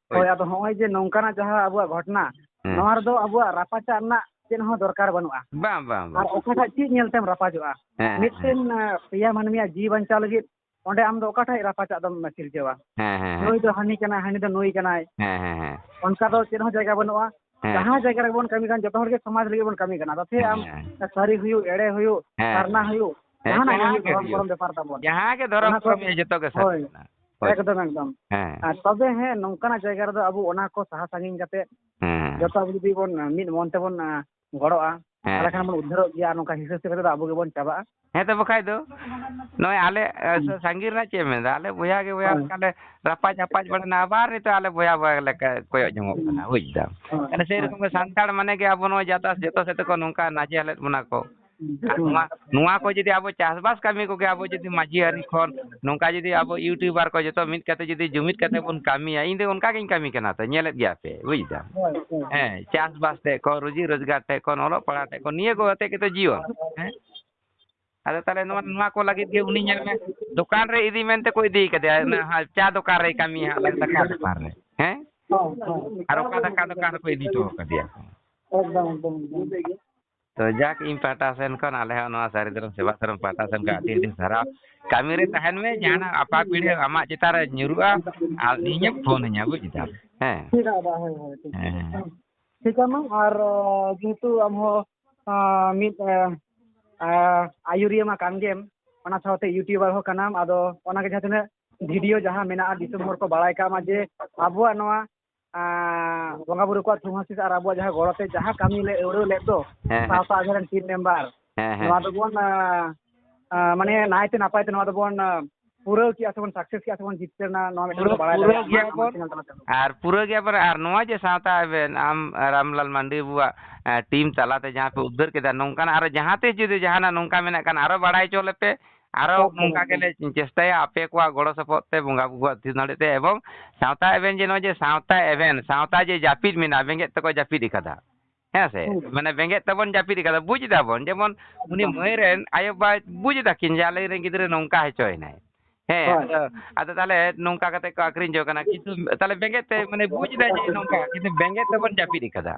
ᱦᱳᱭ᱾ ᱦᱳᱭ, ᱟᱫᱚ ᱦᱚᱸᱜᱼᱚᱭ ᱡᱮ ᱱᱚᱝᱠᱟᱱᱟᱜ ᱡᱟᱦᱟᱸ ᱟᱵᱚᱣᱟᱜ ᱜᱷᱚᱴᱚᱱᱟ, ᱦᱮᱸ᱾ ᱱᱚᱣᱟ ᱨᱮᱫᱚ ᱟᱵᱚᱣᱟᱜ ᱨᱟᱯᱟᱪᱟᱜ ᱨᱮᱱᱟᱜ ᱪᱮᱫ ᱦᱚᱸ ᱫᱚᱨᱠᱟᱨ ᱵᱟᱹᱱᱩᱜᱼᱟ᱾ ᱵᱟᱝ, ᱵᱟᱝ, ᱵᱟᱝ᱾ ᱟᱨ ᱚᱠᱟᱴᱟᱜ ᱪᱮᱫ ᱧᱮᱞ ᱛᱮᱢ ᱨᱟᱯᱟᱪᱚᱜᱼᱟ? ᱦᱮᱸ, ᱦᱮᱸ, ᱢᱤᱫᱴᱮᱱ, ᱦᱮᱸ᱾ ᱟ, ᱯᱮᱭᱟ ᱢᱟᱹᱱᱢᱤᱭᱟᱜ ᱡᱤᱣᱤ ᱵᱟᱧᱪᱟᱣ ᱞᱟᱹᱜᱤᱫ ᱚᱸᱰᱮ ᱟᱢ ᱫᱚ ᱚᱠᱟᱴᱟᱜ ᱨᱟᱯᱟᱪᱟᱜ ᱫᱚᱢ ᱥᱤᱨᱡᱟᱹᱣᱟ? ᱦᱮᱸ, ᱦᱮᱸ, ᱦᱮᱸ᱾ ᱱᱩᱭ ᱫᱚ ᱦᱟᱹᱱᱤ ᱠᱟᱱᱟᱭ, ᱦᱟᱹᱱᱤ ᱫᱚ ᱱᱩᱭ ᱠᱟᱱᱟᱭ᱾ ᱦᱮᱸ, ᱦᱮᱸ, ᱦᱮᱸ᱾ ᱚᱱᱠᱟ ᱫᱚ ᱪᱮᱫ ᱦᱚᱸ ᱡᱟᱭᱜᱟ ᱵᱟᱹᱱᱩᱜᱼᱟ᱾ ᱦᱮᱸ᱾ ᱡᱟᱦᱟᱸ ᱡᱟᱭᱜᱟ ᱨᱮᱜᱮ ᱵᱚᱱ ᱠᱟᱹᱢᱤ ᱠᱟᱱ, ᱡᱚᱛᱚ ᱦᱚᱲ ᱜᱮ ᱥᱚᱢᱟᱡᱽ ᱞᱟᱹᱜᱤᱫ ᱵᱚᱱ ᱠᱟᱹᱢᱤ ᱠᱟᱱᱟ᱾ ᱟᱫᱚ ᱥᱮ ᱟᱢ ᱦᱮᱸ᱾ ᱥᱟᱹᱨᱤ ᱦᱩᱭᱩᱜ, ᱮᱲᱮ ᱦᱩᱭᱩᱜ, ᱦᱮᱸ, ᱥᱟᱨᱱᱟ ᱦᱮᱸ, ᱦᱩᱭᱩᱜ, ᱦᱮᱸ, ᱫᱷᱚᱨᱚᱢ ᱦᱩᱭᱩᱜ᱾ ᱠᱚᱨᱚᱢ ᱵᱮᱯᱟᱨ ᱛᱟᱵᱚᱱ᱾ ᱡᱟᱦᱟᱸ ᱜᱮ ᱫᱷᱚᱨᱚᱢ ᱚᱱᱟ ᱠᱚ ᱠᱚᱨᱚᱢ ᱦᱩᱭᱩᱜ, ᱡᱚᱛᱚ ᱜᱮ ᱥᱟᱹᱨᱤ ᱦᱳᱭ᱾ ᱠᱟᱱᱟ᱾ ᱦᱳᱭ᱾ ᱮᱠᱫᱚᱢ, ᱮᱠᱫᱚᱢ᱾ ᱦᱮᱸ᱾ ᱟᱨ ᱛᱚᱵᱮ ᱦᱮᱸ, ᱱᱚᱝᱠᱟᱱᱟᱜ ᱡᱟᱭᱜᱟ ᱨᱮᱫᱚ ᱟᱵᱚ ᱚᱱᱟ ᱠᱚ ᱥᱟᱦᱟ ᱥᱟᱺᱜᱤᱧ ᱠᱟᱛᱮ ᱦᱮᱸ᱾ ᱡᱚᱛᱚ ᱟᱵᱚ ᱡᱩᱫᱤ ᱵᱚᱱ ᱢᱤᱫ ᱢᱚᱱ ᱛᱮᱵᱚᱱ, ᱟ, ᱜᱚᱲᱚᱜᱼᱟ, ᱦᱮᱸ, ᱛᱟᱦᱚᱞᱮ ᱠᱷᱟᱱ ᱦᱮᱸ᱾ ᱵᱚᱱ ᱩᱫᱷᱟᱹᱨᱚᱜ ᱜᱮᱭᱟ᱾ ᱟᱨ ᱱᱚᱝᱠᱟ ᱦᱤᱥᱟᱹ ᱥᱩᱠ ᱨᱮᱫᱚ ᱟᱵᱚ ᱜᱮᱵᱚᱱ ᱪᱟᱵᱟᱜᱼᱟ᱾ ᱦᱮᱸ ᱛᱚ ᱵᱟᱠᱷᱟᱡ ᱫᱚ᱾ ᱱᱚᱜᱼᱚᱭ ᱟᱞᱮ, ᱮ, ᱦᱩᱸ᱾ ᱥᱟ-, ᱥᱟᱺᱜᱤᱧ ᱨᱮᱱᱟᱜ ᱪᱮᱫ ᱮᱢ ᱢᱮᱱᱫᱟ? ᱟᱞᱮ ᱵᱚᱭᱦᱟ ᱜᱮ ᱵᱚᱭᱦᱟ ᱦᱳᱭ᱾ ᱞᱮᱠᱟ ᱞᱮ ᱨᱟᱯᱟᱡ ᱟᱯᱟᱡ ᱵᱟᱲᱟᱭᱱᱟ, ᱟᱵᱟᱨ ᱱᱤᱛᱚᱜ ᱟᱞᱮ ᱵᱚᱭᱦᱟ ᱵᱚᱭᱦᱟ ᱞᱮᱠᱟ ᱠᱚᱭᱚᱜ ᱡᱚᱝᱚᱜ ᱦᱩᱸ᱾ ᱠᱟᱱᱟ, ᱵᱩᱡᱽ ᱫᱟᱢ᱾ ᱦᱳᱭ, ᱛᱟᱦᱞᱮ ᱥᱮᱭ ᱦᱳᱭ᱾ ᱨᱚᱠᱚᱢ ᱜᱮ ᱥᱟᱱᱛᱟᱲ ᱢᱟᱱᱮ ᱜᱮ ᱟᱵᱚ ᱱᱚᱣᱟ ᱡᱟᱛᱟᱥ ᱡᱚᱛᱚ ᱥᱮᱫ ᱛᱮᱠᱚ ᱱᱚᱝᱠᱟ ᱱᱟᱡᱮ ᱦᱟᱞᱮᱫ ᱵᱚᱱᱟ ᱠᱚ᱾ ᱟᱨ ᱦᱩᱸ᱾ ᱱᱚᱣᱟ, ᱱᱚᱣᱟ ᱠᱚ ᱡᱩᱫᱤ ᱟᱵᱚ ᱪᱟᱥᱵᱟᱥ ᱠᱟᱹᱢᱤ ᱠᱚᱜᱮ ᱟᱵᱚ ᱡᱩᱫᱤ ᱢᱟᱹᱡᱷᱤ ᱟᱹᱨᱤ ᱠᱷᱚᱱ ᱱᱚᱝᱠᱟ ᱡᱩᱫᱤ ᱟᱵᱚ YouTuber ᱠᱚ ᱡᱚᱛᱚ ᱢᱤᱫ ᱠᱟᱛᱮ ᱡᱩᱫᱤ ᱡᱩᱢᱤᱫ ᱠᱟᱛᱮ ᱵᱚᱱ ᱠᱟᱹᱢᱤᱭᱟ, ᱤᱧ ᱫᱚ ᱚᱱᱠᱟ ᱜᱤᱧ ᱠᱟᱹᱢᱤ ᱠᱟᱱᱟ ᱛᱚ, ᱧᱮᱞᱮᱫ ᱜᱮᱭᱟ ᱯᱮ, ᱵᱩᱡᱽ ᱫᱟᱢ᱾ ᱦᱳᱭ, ᱦᱳᱭ᱾ ᱦᱮᱸ, ᱪᱟᱥᱵᱟᱥ ᱴᱷᱮᱡ ᱠᱷᱚᱱ, ᱨᱩᱡᱤ ᱨᱳᱡᱽᱜᱟᱨ ᱴᱷᱮᱡ ᱠᱷᱚᱱ, ᱚᱞᱚᱜ ᱯᱟᱲᱦᱟᱜ ᱴᱷᱮᱡ ᱠᱷᱚᱱ, ᱱᱤᱭᱟᱹ ᱠᱚ ᱟᱛᱮ ᱜᱮᱛᱚ ᱡᱤᱭᱚᱱ᱾ ᱦᱮᱸ? ᱟᱫᱚ ᱛᱟᱦᱞᱮ ᱱᱚᱣᱟ, ᱱᱚᱣᱟ ᱠᱚ ᱞᱟᱹᱜᱤᱫ ᱜᱮ ᱩᱱᱤ ᱧᱮᱞ ᱢᱮ, ᱫᱚᱠᱟᱱ ᱨᱮ ᱤᱫᱤ ᱢᱮᱱᱛᱮ ᱠᱚ ᱤᱫᱤ ᱠᱟᱫᱮᱭᱟ, ᱚᱱᱟ ᱦᱟ-, ᱪᱟ ᱫᱚᱠᱟᱱ ᱨᱮᱭ ᱠᱟᱹᱢᱤᱭᱟ ᱦᱟᱸᱜ, ᱫᱟᱠᱟ ᱫᱚᱠᱟᱱ ᱨᱮ, ᱦᱮᱸ? ᱦᱳᱭ, ᱦᱳᱭ᱾ ᱟᱨ ᱚᱠᱟ ᱫᱟᱠᱟ ᱫᱚᱠᱟᱱ ᱨᱮᱠᱚ ᱤᱫᱤ ᱦᱚᱴᱚ ᱠᱟᱫᱮᱭᱟ? ᱮᱠᱫᱚᱢ, ᱮᱠᱫᱚᱢ, ᱮᱠᱫᱚᱢ᱾ ᱛᱚ ᱡᱟᱠ, ᱤᱧ ᱯᱟᱦᱴᱟ ᱥᱮᱱ ᱠᱷᱚᱱ, ᱟᱞᱮ ᱦᱚᱸ ᱱᱚᱣᱟ ᱥᱟᱹᱨᱤ ᱫᱷᱚᱨᱚᱢ ᱥᱮᱵᱟ ᱥᱟᱨᱚᱢ ᱯᱟᱦᱴᱟ ᱥᱮᱱ ᱠᱷᱚᱱ ᱟᱹᱰᱤ ᱟᱹᱰᱤ ᱥᱟᱨᱦᱟᱣ᱾ ᱠᱟᱹᱢᱤ ᱨᱮ ᱛᱟᱦᱮᱱ ᱢᱮ, ᱡᱟᱦᱟᱱᱟᱜ ᱟᱯᱟ ᱯᱤᱲᱦᱟᱹ ᱟᱢᱟᱜ ᱪᱮᱛᱟᱱ ᱨᱮ ᱧᱩᱨᱩᱜᱼᱟ, ᱟᱨ ᱤᱧᱮᱢ ᱯᱷᱳᱱ ᱟᱹᱧᱟ, ᱵᱩᱡᱽ ᱫᱟᱢ? ᱦᱮᱸ᱾ ᱴᱷᱤᱠ ᱜᱮᱭᱟ ᱫᱟ, ᱦᱳᱭ, ᱦᱳᱭ, ᱴᱷᱤᱠ ᱜᱮᱭᱟ᱾ ᱦᱮᱸ᱾ ᱴᱷᱤᱠ ᱜᱮᱭᱟ ᱢᱟ, ᱟᱨ, ᱟᱸ, ᱡᱮᱦᱮᱛᱩ ᱟᱢ ᱦᱚᱸ, ᱟᱸ, ᱢᱤᱫ, ᱟᱸ, ᱟᱸ, ᱟᱹᱭᱩᱨᱤᱭᱟᱹ ᱢᱟ ᱠᱟᱱ ᱜᱮᱢ, ᱚᱱᱟ ᱥᱟᱶᱛᱮ YouTuber ᱦᱚᱸ ᱠᱟᱱᱟᱢ, ᱟᱫᱚ ᱚᱱᱟᱜᱮ ᱡᱟᱦᱟᱸ ᱛᱤᱱᱟᱹᱜ video ᱡᱟᱦᱟᱸ ᱢᱮᱱᱟᱜᱼᱟ, ᱫᱤᱥᱚᱢ ᱦᱚᱲ ᱠᱚ ᱵᱟᱲᱟᱭ ᱠᱟᱜ ᱢᱟ ᱡᱮ ᱟᱵᱚᱣᱟᱜ ᱱᱚᱣᱟ, ᱟᱸ, ᱵᱚᱸᱜᱟ ᱵᱩᱨᱩ ᱠᱚᱣᱟᱜ ᱛᱷᱩᱢ ᱟᱥᱤᱥ ᱟᱨ ᱟᱵᱚᱣᱟᱜ ᱡᱟᱦᱟᱸ ᱜᱚᱲᱚ ᱛᱮ ᱡᱟᱦᱟᱸ ᱠᱟᱹᱢᱤ ᱞᱮ ᱟᱹᱣᱲᱟᱹᱣ ᱞᱮᱫ ᱫᱚ, ᱦᱮᱸ, ᱦᱮᱸ᱾ ᱥᱟᱶᱛᱟ ᱟᱹᱫᱷᱮ ᱨᱮᱱ team member, ᱦᱮᱸ, ᱦᱮᱸ, ᱱᱚᱣᱟ ᱦᱮᱸ᱾ ᱫᱚᱵᱚᱱ, ᱟᱸ, ᱟᱸ, ᱢᱟᱱᱮ ᱱᱟᱭᱛᱮ ᱱᱟᱯᱟᱭ ᱛᱮ ᱱᱚᱣᱟ ᱫᱚᱵᱚᱱ, ᱟᱸ, ᱯᱩᱨᱟᱹᱣ ᱠᱮᱜᱼᱟ ᱥᱮᱵᱚᱱ, ᱥᱟᱠᱥᱮᱥ ᱠᱮᱜᱼᱟ ᱥᱮᱵᱚᱱ, ᱡᱤᱛᱠᱟᱹᱨ ᱮᱱᱟ, ᱱᱚᱣᱟ ᱢᱤᱫᱴᱮᱱ ᱯᱩᱨᱟᱹ-, ᱵᱚᱱ ᱵᱟᱲᱟᱭ ᱯᱩᱨᱟᱹᱣ ᱫᱟᱲᱮᱭᱟᱜᱼᱟ ᱜᱮᱭᱟ ᱵᱚᱱ᱾ ᱪᱮᱱᱮᱞ ᱛᱟᱞᱟ ᱛᱮ᱾ ᱟᱨ ᱯᱩᱨᱟᱹᱣ ᱜᱮᱭᱟ ᱵᱚᱱ᱾ ᱟᱨ ᱱᱚᱣᱟ ᱡᱮ ᱥᱟᱶᱛᱟ ᱟᱵᱮᱱ, ᱟᱢ ᱨᱟᱢᱞᱟᱞ ᱢᱟᱱᱰᱤ ᱵᱟᱵᱩᱣᱟᱜ, ᱮ, ᱴᱤᱢ ᱛᱟᱞᱟᱛᱮ ᱡᱟᱦᱟᱸ ᱯᱮ ᱩᱫᱽᱫᱷᱟᱹᱨ ᱠᱮᱫᱟ, ᱱᱚᱝᱠᱟᱱᱟᱜ ᱟᱨᱚ ᱡᱟᱦᱟᱸ ᱛᱤᱥ ᱡᱩᱫᱤ ᱡᱟᱦᱟᱱᱟᱜ ᱱᱚᱝᱠᱟ ᱢᱮᱱᱟᱜ ᱠᱷᱟᱱ, ᱟᱨᱚ ᱵᱟᱲᱟᱭ ᱦᱚᱪᱚ ᱞᱮᱯᱮ᱾ ᱟᱨᱚ ᱮᱠᱫᱚᱢ, ᱱᱚᱝᱠᱟ ᱮᱠᱫᱚᱢ᱾ ᱜᱮᱞᱮ ᱪᱮᱥᱴᱟᱭᱟ ᱟᱯᱮ ᱠᱚᱣᱟᱜ ᱜᱚᱲᱚ ᱥᱚᱯᱚᱦᱚᱫ ᱛᱮ, ᱵᱚᱸᱜᱟ ᱵᱩᱨᱩᱣᱟᱜ ᱛᱷᱩᱢ ᱫᱟᱲᱮ ᱛᱮ, ᱮᱵᱚᱝ ᱥᱟᱶᱛᱟ ᱮᱵᱷᱮᱱ, ᱡᱮ ᱱᱚᱜᱼᱚᱭ ᱡᱮ ᱥᱟᱶᱛᱟ ᱮᱵᱷᱮᱱ, ᱥᱟᱶᱛᱟ ᱡᱮ ᱡᱟᱹᱯᱤᱫ ᱢᱮᱱᱟᱜᱼᱟ, ᱵᱮᱸᱜᱮᱫ ᱛᱮᱠᱚ ᱡᱟᱹᱯᱤᱫ ᱟᱠᱟᱫᱟ᱾ ᱦᱮᱸ ᱥᱮ? ᱦᱩᱸ᱾ ᱢᱟᱱᱮ ᱵᱮᱸᱜᱮᱫ ᱛᱮᱵᱚᱱ ᱡᱟᱹᱯᱤᱫ ᱟᱠᱟᱫᱟ, ᱵᱩᱡ ᱮᱫᱟ ᱵᱚᱱ᱾ ᱡᱮᱢᱚᱱ ᱩᱱᱤ ᱮᱠᱫᱚᱢ᱾ ᱢᱟᱹᱭ ᱨᱮᱱ ᱟᱭᱳ ᱵᱟᱵᱟ ᱵᱩᱡ ᱮᱫᱟ ᱠᱤᱱ ᱡᱮ ᱟᱞᱮ ᱨᱮᱱ ᱜᱤᱫᱽᱨᱟᱹ ᱱᱚᱝᱠᱟ ᱦᱚᱪᱚᱭᱮᱱᱟᱭ᱾ ᱦᱮᱸ, ᱦᱳᱭ᱾ ᱟᱫᱚ, ᱟᱫᱚ ᱛᱟᱦᱞᱮ ᱱᱚᱝᱠᱟ ᱠᱟᱛᱮ ᱠᱚ ᱟᱹᱠᱷᱨᱤᱧ ᱡᱚ ᱠᱟᱱᱟ᱾ ᱠᱤᱱᱛᱩ ᱛᱟᱦᱞᱮ ᱵᱮᱸᱜᱮᱫ ᱛᱮ ᱢᱟᱱᱮ ᱵᱩᱡ ᱮᱫᱟᱭ ᱡᱮ ᱱᱚᱝᱠᱟ, ᱠᱤᱱᱛᱩ ᱵᱮᱸᱜᱮᱫ ᱛᱮᱵᱚᱱ ᱡᱟᱹᱯᱤᱫ ᱟᱠᱟᱫᱟ᱾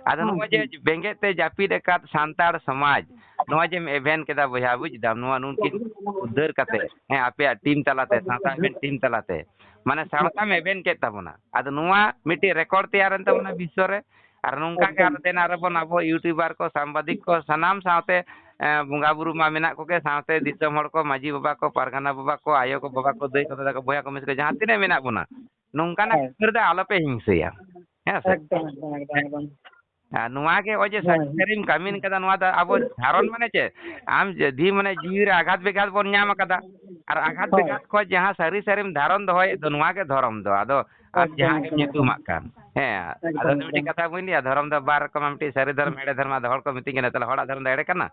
ᱟᱫᱚ ᱦᱩᱸ, ᱱᱚᱜᱼᱚᱭ ᱡᱮ ᱦᱩᱸ᱾ ᱵᱮᱸᱜᱮᱫ ᱛᱮ ᱡᱟᱹᱯᱤᱫ ᱟᱠᱟᱫ ᱥᱟᱱᱛᱟᱲ ᱥᱚᱢᱟᱡᱽ, ᱱᱚᱣᱟ ᱡᱮᱢ ᱮᱵᱷᱮᱱ ᱠᱮᱫᱟ ᱵᱚᱭᱦᱟ, ᱵᱩᱡ ᱫᱟᱢ, ᱱᱚᱣᱟ ᱱᱩᱱᱠᱤᱱ ᱩᱫᱽᱫᱷᱟᱹᱨ ᱠᱟᱛᱮ, ᱦᱮᱸ, ᱟᱯᱮᱭᱟᱜ ᱴᱤᱢ ᱛᱟᱞᱟᱛᱮ, ᱥᱟᱶᱛᱟ ᱮᱵᱷᱮᱱ ᱴᱤᱢ ᱛᱟᱞᱟᱛᱮ, ᱢᱟᱱᱮ ᱥᱟᱶᱛᱟᱢ ᱮᱵᱷᱮᱱ ᱠᱮᱫ ᱛᱟᱵᱚᱱᱟ᱾ ᱟᱫᱚ ᱱᱚᱣᱟ ᱢᱤᱫᱴᱤᱡ ᱨᱮᱠᱚᱨᱰ ᱛᱮᱭᱟᱨᱮᱱ ᱛᱟᱵᱚᱱᱟ ᱵᱤᱥᱥᱚ ᱨᱮ, ᱟᱨ ᱱᱚᱝᱠᱟ ᱜᱮ ᱮᱠᱫᱚᱢ᱾ ᱟᱨᱚ ᱫᱮᱱ ᱟᱨᱚ ᱵᱚᱱ ᱟᱵᱚ ᱤᱭᱩᱴᱩᱵᱟᱨ ᱠᱚ, ᱥᱟᱢᱵᱟᱫᱤᱠ ᱠᱚ, ᱥᱟᱱᱟᱢ ᱥᱟᱶᱛᱮ, ᱮᱸ, ᱵᱚᱸᱜᱟ ᱵᱩᱨᱩ ᱢᱟ ᱢᱮᱱᱟᱜ ᱠᱚᱜᱮ, ᱥᱟᱶᱛᱮ ᱫᱤᱥᱚᱢ ᱦᱚᱲ ᱠᱚ, ᱢᱟᱹᱡᱷᱤ ᱵᱟᱵᱟ ᱠᱚ, ᱯᱟᱨᱜᱟᱱᱟ ᱵᱟᱵᱟ ᱠᱚ, ᱟᱭᱳ ᱠᱚ, ᱵᱟᱵᱟ ᱠᱚ, ᱫᱟᱹᱭ ᱠᱚ, ᱫᱟᱫᱟ ᱠᱚ, ᱵᱚᱭᱦᱟ ᱠᱚ, ᱢᱤᱥᱮᱨᱟ ᱠᱚ, ᱡᱟᱦᱟᱸ ᱛᱤᱱᱟᱹᱜ ᱢᱮᱱᱟᱜ ᱵᱚᱱᱟ, ᱱᱚᱝᱠᱟᱱᱟᱜ ᱦᱳᱭ᱾ ᱠᱷᱟᱹᱯᱟᱹᱨᱤ ᱫᱚ ᱟᱞᱚᱯᱮ ᱦᱤᱝᱥᱟᱹᱭᱟ᱾ ᱦᱮᱸ ᱥᱮ? ᱮᱠᱫᱚᱢ, ᱮᱠᱫᱚᱢ, ᱮᱠᱫᱚᱢ᱾ ᱟᱨ ᱱᱚᱣᱟ ᱜᱮ ᱱᱚᱜᱼᱚᱭ ᱡᱮ ᱦᱳᱭ᱾ ᱥᱟᱹᱨᱤ ᱥᱟᱹᱨᱤᱢ ᱠᱟᱹᱢᱤᱱ ᱠᱟᱫᱟ, ᱱᱚᱣᱟ ᱫᱚ ᱟᱵᱚ ᱫᱷᱟᱨᱚᱱ ᱢᱟᱱᱮ ᱪᱮᱫ? ᱟᱢ ᱡᱩᱫᱤ ᱢᱟᱱᱮ ᱡᱤᱣᱤ ᱨᱮ ᱟᱜᱷᱟᱛ ᱵᱮᱜᱷᱟᱛ ᱵᱚᱱ ᱧᱟᱢ ᱟᱠᱟᱫᱟ, ᱟᱨ ᱟᱜᱷᱟᱛ ᱦᱳᱭ᱾ ᱵᱮᱜᱷᱟᱛ ᱠᱷᱚᱱ ᱡᱟᱦᱟᱸ ᱥᱟᱹᱨᱤ ᱥᱟᱹᱨᱤᱢ ᱫᱷᱟᱨᱚᱱ ᱫᱚᱦᱚᱭᱮᱫ ᱫᱚ, ᱱᱚᱣᱟ ᱜᱮ ᱫᱷᱚᱨᱚᱢ ᱫᱚ᱾ ᱟᱫᱚ ᱟᱢ ᱮᱠᱫᱚᱢ, ᱡᱟᱦᱟᱸ ᱜᱮᱢ ᱮᱠᱫᱚᱢ, ᱧᱩᱛᱩᱢᱟᱜ ᱮᱠᱫᱚᱢ᱾ ᱠᱟᱱ᱾ ᱦᱮᱸ, ᱟᱫᱚ ᱮᱠᱫᱚᱢ, ᱢᱤᱫᱴᱤᱡ ᱮᱠᱫᱚᱢ᱾ ᱠᱟᱛᱷᱟ ᱵᱟᱹᱧ ᱞᱟᱹᱭᱟ, ᱫᱷᱚᱨᱚᱢ ᱫᱚ ᱵᱟᱨ ᱨᱚᱠᱚᱢᱟ, ᱢᱤᱫᱴᱤᱡ ᱥᱟᱹᱨᱤ ᱫᱷᱚᱨᱚᱢ, ᱮᱲᱮ ᱫᱷᱚᱨᱚᱢ᱾ ᱟᱫᱚ ᱦᱚᱲ ᱠᱚ ᱢᱤᱛᱟᱹᱧ ᱠᱟᱱᱟ, "ᱛᱟᱦᱞᱮ ᱦᱚᱲᱟᱜ ᱫᱷᱚᱨᱚᱢ ᱫᱚ ᱮᱲᱮ ᱠᱟᱱᱟ?"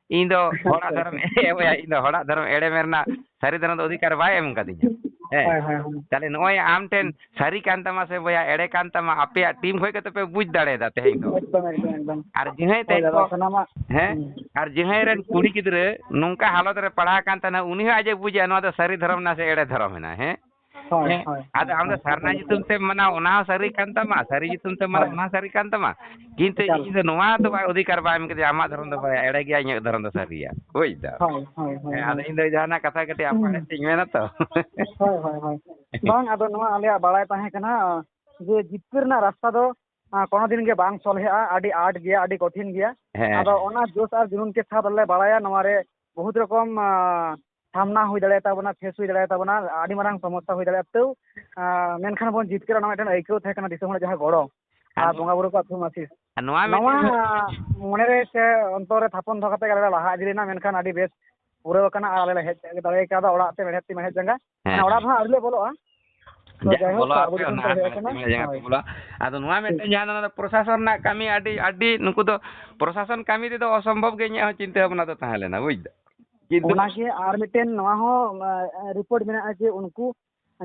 ᱤᱧ ᱫᱚ ᱦᱚᱲᱟᱜ ᱫᱷᱚᱨᱚᱢ ᱮ ᱵᱚᱭᱦᱟ, ᱤᱧ ᱫᱚ ᱦᱚᱲᱟᱜ ᱫᱷᱚᱨᱚᱢ ᱮᱲᱮ ᱢᱮ ᱨᱮᱱᱟᱜ ᱥᱟᱹᱨᱤ ᱫᱷᱚᱨᱚᱢ ᱫᱚ ᱚᱫᱷᱤᱠᱟᱨ ᱵᱟᱭ ᱮᱢ ᱠᱟᱫᱤᱧᱟ᱾ ᱦᱮᱸ᱾ ᱦᱳᱭ, ᱦᱳᱭ, ᱦᱳᱭ᱾ ᱛᱟᱦᱞᱮ ᱱᱚᱜᱼᱚᱭ ᱟᱢ ᱴᱷᱮᱱ ᱥᱟᱹᱨᱤ ᱠᱟᱱ ᱛᱟᱢᱟ ᱥᱮ ᱵᱚᱭᱦᱟ ᱮᱲᱮ ᱠᱟᱱ ᱛᱟᱢᱟ, ᱟᱯᱮᱭᱟᱜ ᱴᱤᱢ ᱠᱷᱚᱡ ᱜᱮᱛᱚ ᱯᱮ ᱵᱩᱡᱽ ᱫᱟᱲᱮᱭᱟᱫᱟ ᱛᱮᱦᱮᱧ ᱫᱚ᱾ ᱮᱠᱫᱚᱢ, ᱮᱠᱫᱚᱢ, ᱮᱠᱫᱚᱢ᱾ ᱟᱨ ᱡᱟᱦᱟᱸᱭ ᱦᱳᱭ ᱛᱮᱦᱮᱧ ᱫᱟᱫᱟ, ᱠᱚ, ᱥᱟᱱᱟᱢᱟᱜ, ᱦᱮᱸ, ᱦᱩᱸ᱾ ᱟᱨ ᱡᱟᱦᱟᱸᱭ ᱨᱮᱱ ᱠᱩᱲᱤ ᱜᱤᱫᱽᱨᱟᱹ ᱱᱚᱝᱠᱟ ᱦᱟᱞᱚᱛ ᱨᱮ ᱯᱟᱲᱦᱟᱣ ᱠᱟᱱ ᱛᱟᱦᱮᱱᱟ, ᱩᱱᱤ ᱦᱚᱸ ᱟᱡ ᱮ ᱵᱩᱡᱟ ᱱᱚᱣᱟ ᱫᱚ ᱥᱟᱹᱨᱤ ᱫᱷᱚᱨᱚᱢ ᱢᱮᱱᱟᱜᱼᱟ ᱥᱮ ᱮᱲᱮ ᱫᱷᱚᱨᱚᱢ ᱢᱮᱱᱟᱜᱼᱟ, ᱦᱮᱸ? ᱦᱳᱭ, ᱦᱮᱸ, ᱦᱳᱭ, ᱟᱫᱚ ᱦᱳᱭ, ᱟᱢ ᱫᱚ ᱦᱳᱭ, ᱥᱟᱨᱱᱟ ᱮᱠᱫᱚᱢ᱾ ᱧᱩᱛᱩᱢ ᱛᱮᱢ ᱢᱟᱱᱟᱣ, ᱚᱱᱟ ᱦᱚᱸ ᱥᱟᱹᱨᱤ ᱠᱟᱱ ᱛᱟᱢᱟ, ᱥᱟᱹᱨᱤ ᱧᱩᱛᱩᱢ ᱛᱮᱢ ᱢᱟᱱᱟᱣ, ᱦᱳᱭ᱾ ᱚᱱᱟ ᱦᱚᱸ ᱥᱟᱹᱨᱤ ᱠᱟᱱ ᱛᱟᱢᱟ, ᱠᱤᱱᱛᱩ ᱮᱠᱟᱞ᱾ ᱤᱧ ᱫᱚ ᱱᱚᱣᱟ ᱫᱚ ᱵᱟᱭ ᱚᱫᱷᱤᱠᱟᱨ ᱵᱟᱭ ᱮᱢ ᱠᱟᱫᱤᱧᱟ, ᱟᱢᱟᱜ ᱫᱷᱚᱨᱚᱢ ᱫᱚ ᱵᱟᱭ ᱮᱲᱮ ᱜᱮᱭᱟ, ᱤᱧᱟᱹᱜ ᱫᱷᱚᱨᱚᱢ ᱫᱚ ᱥᱟᱹᱨᱤᱭᱟ, ᱵᱩᱡᱽ ᱫᱟᱢ? ᱦᱳᱭ, ᱦᱳᱭ, ᱦᱳᱭ, ᱦᱮᱸ, ᱟᱫᱚ ᱦᱳᱭ᱾ ᱤᱧ ᱫᱚ ᱡᱟᱦᱟᱱᱟᱜ ᱠᱟᱛᱷᱟ ᱠᱟᱹᱴᱤᱡ ᱟᱢ ᱦᱩᱸ᱾ ᱯᱟᱲᱦᱮ ᱥᱮᱫ ᱤᱧ ᱢᱮᱱᱟ ᱛᱚ᱾ ᱦᱳᱭ, ᱦᱳᱭ, ᱦᱳᱭ᱾ ᱵᱟᱝ, ᱟᱫᱚ ᱱᱚᱣᱟ ᱟᱞᱮᱭᱟᱜ ᱵᱟᱲᱟᱭ ᱛᱟᱦᱮᱸ ᱠᱟᱱᱟ ᱡᱮ ᱡᱤᱛᱠᱟᱹᱨ ᱨᱮᱱᱟᱜ ᱨᱟᱥᱛᱟ ᱫᱚ, ᱟᱸ, ᱠᱳᱱᱳ ᱫᱤᱱ ᱜᱮ ᱵᱟᱝ ᱥᱚᱞᱦᱮᱜᱼᱟ, ᱟᱹᱰᱤ ᱟᱸᱴ ᱜᱮᱭᱟ, ᱟᱹᱰᱤ ᱠᱚᱴᱷᱤᱱ ᱜᱮᱭᱟ᱾ ᱦᱮᱸ, ᱟᱫᱚ ᱦᱮᱸ᱾ ᱚᱱᱟ ᱡᱳᱥ ᱟᱨ ᱡᱩᱱᱩᱱ ᱠᱮ ᱥᱟᱛᱷ ᱟᱞᱮ ᱵᱟᱲᱟᱭᱟ, ᱱᱚᱣᱟ ᱨᱮ ᱵᱚᱦᱩᱛ ᱨᱚᱠᱚᱢ, ᱟᱸ, ᱥᱟᱢᱱᱟ ᱦᱩᱭ ᱫᱟᱲᱮᱭᱟᱛᱟ ᱵᱚᱱᱟ, ᱯᱷᱮᱥ ᱦᱩᱭ ᱫᱟᱲᱮᱭᱟᱛᱟ ᱵᱚᱱᱟ, ᱟᱹᱰᱤ ᱢᱟᱨᱟᱝ ᱥᱚᱢᱚᱥᱥᱟ ᱦᱩᱭ ᱫᱟᱲᱮᱭᱟᱜᱼᱟ᱾ ᱛᱟᱹᱣ, ᱟᱸ, ᱢᱮᱱᱠᱷᱟᱱ ᱵᱚᱱ ᱡᱤᱛᱠᱟᱹᱨᱟ, ᱚᱱᱟ ᱢᱤᱫᱴᱮᱱ ᱟᱹᱭᱠᱟᱹᱣ ᱛᱟᱦᱮᱸ ᱠᱟᱱᱟ ᱫᱤᱥᱚᱢ ᱦᱚᱲᱟᱜ ᱡᱟᱦᱟᱸ ᱜᱚᱲᱚ ᱟᱨ ᱟᱨ ᱱᱚᱣᱟ ᱵᱚᱸᱜᱟ ᱵᱩᱨᱩ ᱠᱚᱣᱟᱜ ᱛᱷᱩᱢ ᱟᱥᱤᱥ᱾ ᱟᱨ ᱱᱚᱣᱟ ᱱᱚᱣᱟ ᱢᱤᱫᱴᱮᱱ ᱢᱚᱱᱮ ᱨᱮ ᱥᱮ ᱚᱱᱛᱚᱨ ᱨᱮ ᱛᱷᱟᱯᱚᱱ ᱫᱚᱦᱚ ᱠᱟᱛᱮ ᱜᱮ ᱟᱞᱮ ᱞᱮ ᱞᱟᱦᱟ ᱤᱫᱤ ᱞᱮᱱᱟ, ᱢᱮᱱᱠᱷᱟᱱ ᱟᱹᱰᱤ ᱵᱮᱥ ᱯᱩᱨᱟᱹᱣ ᱟᱠᱟᱱᱟ ᱟᱨ ᱟᱞᱮ ᱞᱮ ᱦᱮᱡ ᱫᱟᱲᱮ ᱠᱟᱣᱫᱟ ᱚᱲᱟᱜ ᱛᱮ ᱢᱮᱲᱦᱮᱫ ᱛᱤ ᱢᱮᱲᱦᱮᱫ ᱡᱟᱸᱜᱟ᱾ ᱦᱮᱸ, ᱢᱟᱱᱮ ᱚᱲᱟᱜ ᱦᱮᱸ᱾ ᱫᱚ ᱦᱟᱸᱜ ᱟᱹᱣᱨᱤ ᱞᱮ ᱵᱚᱞᱚᱜᱼᱟ᱾ ᱛᱚ ᱡᱟᱠ, ᱡᱟᱭᱦᱳᱠ, ᱵᱚᱞᱚ ᱟᱵᱚ ᱟᱯᱮ ᱫᱤᱥᱚᱢ ᱚᱱᱟ ᱛᱮ ᱦᱮᱡ ᱢᱮᱲᱦᱮᱫ ᱟᱠᱟᱱᱟ᱾ ᱛᱤ ᱢᱮᱲᱦᱮᱫ ᱡᱟᱸᱜᱟ ᱠᱚ ᱦᱳᱭ᱾ ᱵᱚᱞᱚᱜᱼᱟ᱾ ᱟᱫᱚ ᱱᱚᱣᱟ ᱢᱤᱫᱴᱮᱱ ᱡᱟᱦᱟᱸ ᱫᱚ ᱯᱨᱚᱥᱟᱥᱚᱱ ᱨᱮᱱᱟᱜ ᱠᱟᱹᱢᱤ ᱟᱹᱰᱤ, ᱟᱹᱰᱤ, ᱱᱩᱠᱩ ᱫᱚ ᱯᱨᱚᱥᱟᱥᱚᱱ ᱠᱟᱹᱢᱤ ᱨᱮᱫᱚ ᱚᱥᱚᱢᱵᱷᱚᱵ ᱜᱮ ᱤᱧᱟᱹᱜ ᱦᱚᱸ ᱪᱤᱱᱛᱟᱹ ᱵᱷᱟᱵᱽᱱᱟ ᱫᱚ ᱛᱟᱦᱮᱸ ᱞᱮᱱᱟ, ᱵᱩᱡᱽ ᱫᱟ᱾ ᱠᱤᱱᱛᱩ ᱚᱱᱟᱜᱮ ᱟᱨ ᱢᱤᱫᱴᱮᱱ ᱱᱚᱣᱟ ᱦᱚᱸ, ᱟ, ᱨᱤᱯᱳᱨᱴ ᱢᱮᱱᱟᱜᱼᱟ ᱡᱮ ᱩᱱᱠᱩ